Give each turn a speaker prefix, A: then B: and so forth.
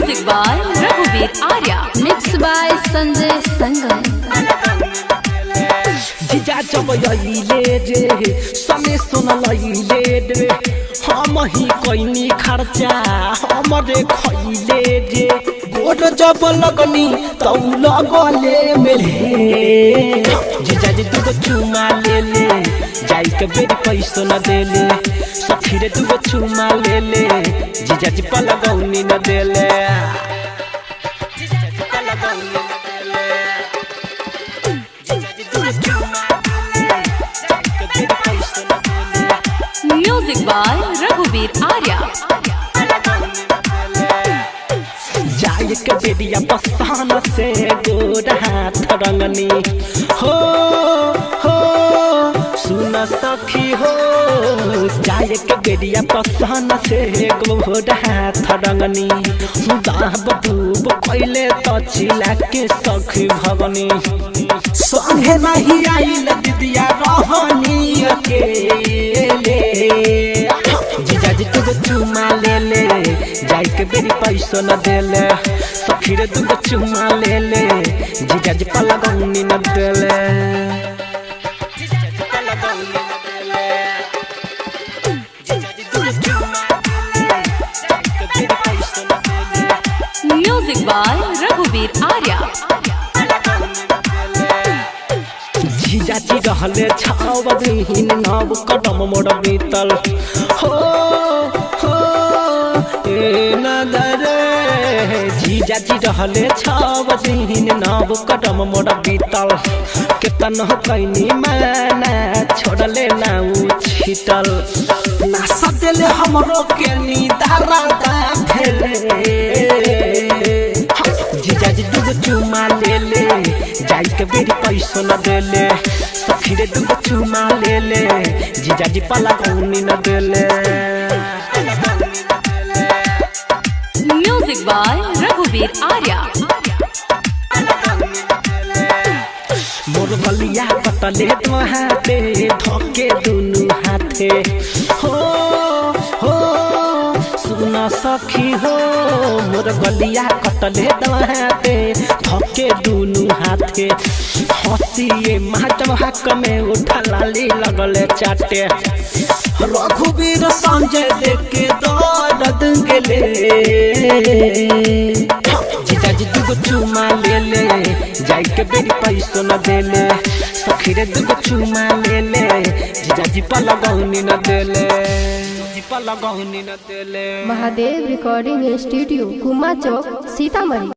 A: Music by Raghuvir Arya.
B: Mix by Sanjay Sangam.
C: जीजा जब अइले रे सने सुन लइले रे, हम ही कैनी खर्चा हमरे खैले रे। गोर जब लगनी तौ लगले मेले, जीजा जी दुगो चुमा ले ले, जाई के बेरी पैसो न देले। सखी रे दुगो चुमा ले ले, जीजा जी पलगौनी न देले। जीजा जी पलगौनी न देले।
A: Music by Raghuvir Arya.
C: जाय के बेरिया पसान से गोर हाथ रंगनी हो, हो सुन सखी हो। जाय के बेरिया पसान से गोर हाथ रंगनी, दाब डूब कैले त चिला के सखी भवनी। संगे नहीं आइल दिदिया रहनी अकेले, जीजाजी तुगो चुमा ले ले, जाई के बेरी पैसो न देले। सखी रे दुगो चुमा ले ले, जीजाजी पलगौनी न देले। जीजाजी पलगौनी न देले। जीजाजी दुगो चुमा ले ले, जाई के बेरी पैसो न देले।
A: Music by Raghuvir Arya.
C: जीजाजी रहले छाव दिन नव कदम मोर बीतल हो, हो ए नदरे। जीजाजी रहले छाव दिन नव कदम मोर बीतल, केतन कैनी माना छोड़ले ना उ छिटल। ना सदेले हमरो के निदारा दा भेले, जीजाजी दुगो चुमा ले ले, जाई के बेरी पैसो न देले। सखी रे दुगो चुमा ले ले, जीजाजी पलगौनी न देले।
A: Music by Raghuvir Arya.
C: मोर बलिया कटले दो हाथे धोके दुनु हाथे हो, हो सुन सखी हो। मोर गलिया कटले दो हाथे धोके दुनु हाथे, हंसिए माटम हक में उठा लाली लगले चाटे। रघुवीर संजय देख के दर्द गेले, जीजाजी दुगो चुमा ले ले, जाई के बेरी पैसो न देले। सखी रे दुगो चुमा ले ले, जीजाजी पलगौनी न देले। जीजाजी पलगौनी न देले।
B: Mahadev recording studio, Kuma Chowk, Sitamarhi.